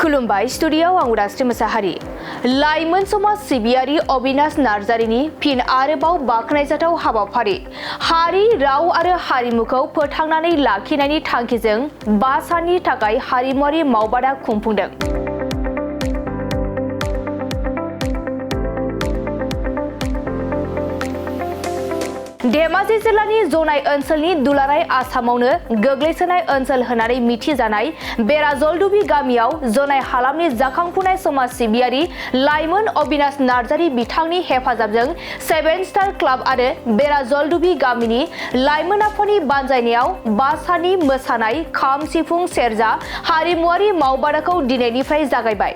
खुलुमबाय स्टुडिय'आव आं उदास्रि मोसाहारि। लाइमोन समाज सिबियारि अबिनाश नार्जारिनि फिन आरोबाव बाख्नायजाथाव हाबाफारि हारि राव आरो हारिमुखौ फोथांनानै लाखिनायनि थांखिजों 5 साननि थाखाय हारिमुआरि मावबादा खुंफुंदों। धेमाजि जिल्लानि जनाय ओनसोलनि दुलाराय आसामावनो गोग्लैसोनाय ओनसोल होननानै मिथिजानाय बेराजलदुबि गामियाव जनाय हालामनि जाखांफुनाय समाज सिबियारि लाइमोन अबिनाश नार्जारि बिथांनि हेफाजाबजों 7 स्टार क्लाब आरो बेराजलदुबि गामिनि लाइमोन आफादनि बानजायनायाव 5 साननि मोसानाय खाम सिफुं सेरजा हारिमुआरि मावबादाखौ दिनैनिफ्राय जागायबाय।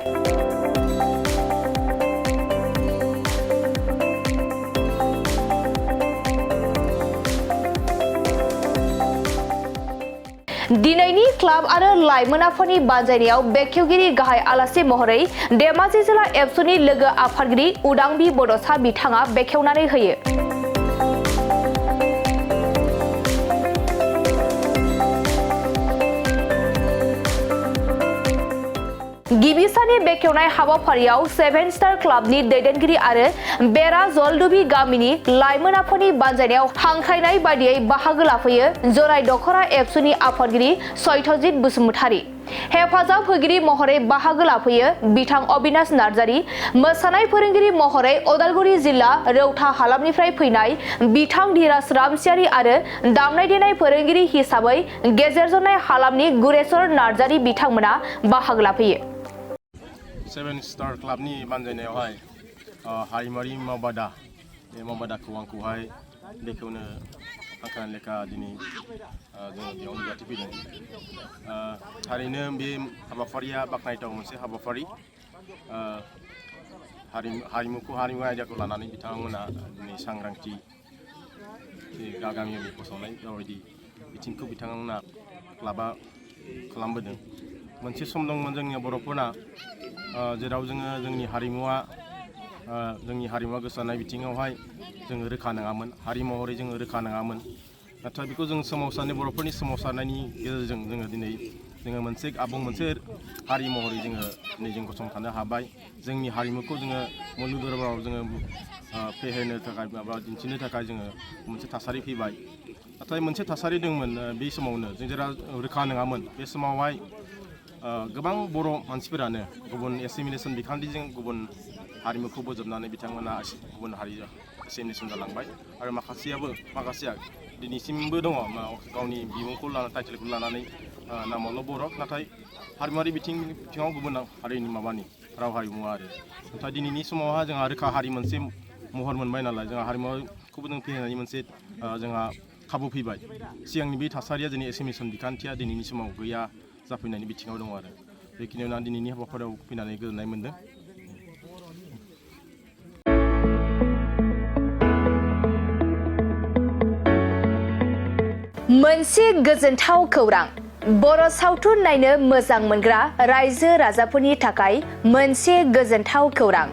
दिनैनि क्लाब आरो लाइमोन आफादनि बानजायनायाव बेखेवगिरि गाहाय आलासि महरै धेमाजि जिल्ला एबसुनि लोगो आफादगिरि उदांबि बड'सा बिथाङा बेखेवनानै होयो। गिबि साननि बेखेवनाय हाबाफारियाव 7 स्टार क्लाबनि दैदेनगिरि आरो बेराजलदुबि गामिनि लाइमोन आफादनि बानजायनायाव हांख्रायनाय बायदियै बाहागो लाफैयो जराय दख'रा एबसुनि आफादगिरि सत्यजित बसुमतारी। हेफाजाब होगिरि महरै बाहागो लाफैयो बिथां अबिनाश नार्जारि। मोसानाय फोरोंगिरि महरै अदालगुरि जिल्ला रौता हालामनिफ्राय फैनाय बिथां धीराज रामसियारि आरो दामनाय देनाय फोरोंगिरि हिसाबै गेजेरजनाय हालामनि गुरेश्वर नार्जारि बिथांमोना बाहागो लाफैयो। 7 स्टार क्लाबनि बानजायनायावहाय हारिमुआरि मावबादा बे मावबादाखौ आंखौहाय बेखेवनो हांख्रायनाय लेखा दिनै जोङो बेयाव नुजाथिफैदों। थारैनो बे हाबाफारिया बाख्नायथाव मोनसे हाबाफारि। हारिमु आयदाखौ लानानै बिथांमोना दिनै सांग्रांथि गामि फोसावनाय बेबायदि बिथिंखौ बिथांमोना क्लाबा खालामबोदों। मोनसे सम दंमोन जोंनि बर'फोरना जेराव जोंनि हारिमुआ गोसारनाय बिथिङावहाय जोङो रोखा नङामोन, हारि महरै जोङो रोखा नङामोन। नाथाय बेखौ जों सोमावसारनाय बर'फोरनि सोमावसारनायनि गेजेरजों जोङो मोनसे आबुं मोनसे हारि महरै दिनै जों गसंथानो हाबाय। जोंनि हारिमुखौ जोङो मुलुग दरबाराव जोङो फेहेरनो थाखाय माबा दिन्थिनो थाखाय जोङो मोनसे थासारि फैबाय। नाथाय मोनसे थासारि दंमोन बे समावनो जों जेराव रोखा नङामोन बे समावहाय गोबां बर' मानसिफोरानो गुबुन एसिमिलेसन बिखान्थिजों गुबुन हारिमुखौ बोजबनानै बिथांमोना गुबुन हारि एसिमिलेसन जालांबाय आरो माखासेया दिनैसिमबो दङ गावनि बिमुंखौ टाइटेलखौ लानानै नामावल' बर' नाथाय हारिमुआरि बिथिङाव गुबुन हारिनि राव हारिमुवा आरो। नाथाय दिनैनि समावहा जोंहा रोखा हारि मोनसे महर मोनबाय नालाय जोंहा हारिमुखौबो जों फेहेरनायनि मोनसे जोंहा खाबु फैबाय। सिगांनि बे थासारिया जोंनि एसिमिलेसन बिखान्थिया दिनैनि समाव गैया जाफैनायनि बिथिङाव दङ आरो। बेखिनियावनो आं दिनैनि हाबाफारियाव फैनानै गोजोननाय मोन्दों। मोनसे गोजोनथाव खौरां बर' सावथुन नायनो मोजां मोनग्रा रायजो राजाफोरनि थाखाय मोनसे गोजोनथाव खौरां।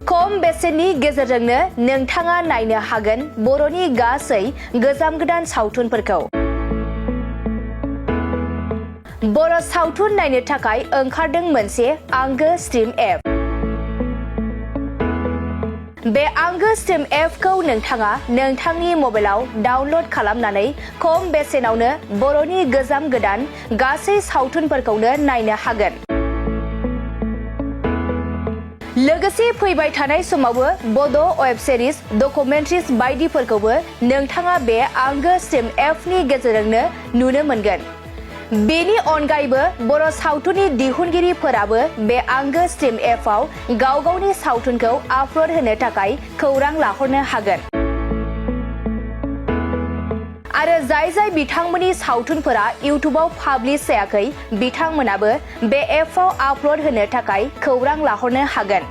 खम बेसेननि गेजेरजोंनो नोंथाङा नायनो हागोन बर'नि गासै गोजाम गोदान सावथुनफोरखौ। बर' सावथुन नायनो थाखाय ओंखारदों मोनसे आंगो स्ट्रिम एप। बे आंगो स्ट्रिम एपखौ नोंथाङा नोंथांनि मबाइलाव डाउनल'ड खालामनानै खम बेसेनावनो बर'नि गोजाम गोदान गासै सावथुनफोरखौनो नायनो हागोन। लोगोसे फैबाय थानाय समावबो बड' वेब सिरिज डकुमेन्ट्रिज बायदिफोरखौबो नोंथाङा बे आंगो स्ट्रिम एपनि गेजेरजोंनो नुनो मोनगोन। बेनि अनगायैबो बर' सावथुननि दिहुनगिरिफोराबो बे आंगो स्ट्रिम एपआव गाव गावनि सावथुनखौ आपल'ड होनो थाखाय खौरां लाहरनो हागोन। आरो जाय बिथांमोननि सावथुनफोरा इउटुबाव पाब्लिश जायाखै बिथांमोनाबो बे एपआव आपल'ड होनो थाखाय खौरां लाहरनो हागोन।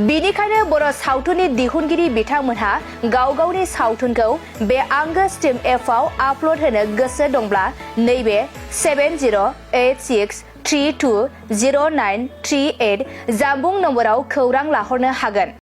बेनिखायनो बर' सावथुननि दिहुनगिरि बिथांमोनहा गाव गावनि सावथुनखौ बे आंगो स्ट्रिम एपआव आपल'ड होनो गोसो दंब्ला नैबे 7086320938 जानबुं नम्बराव खौरां लाहरनो हागोन।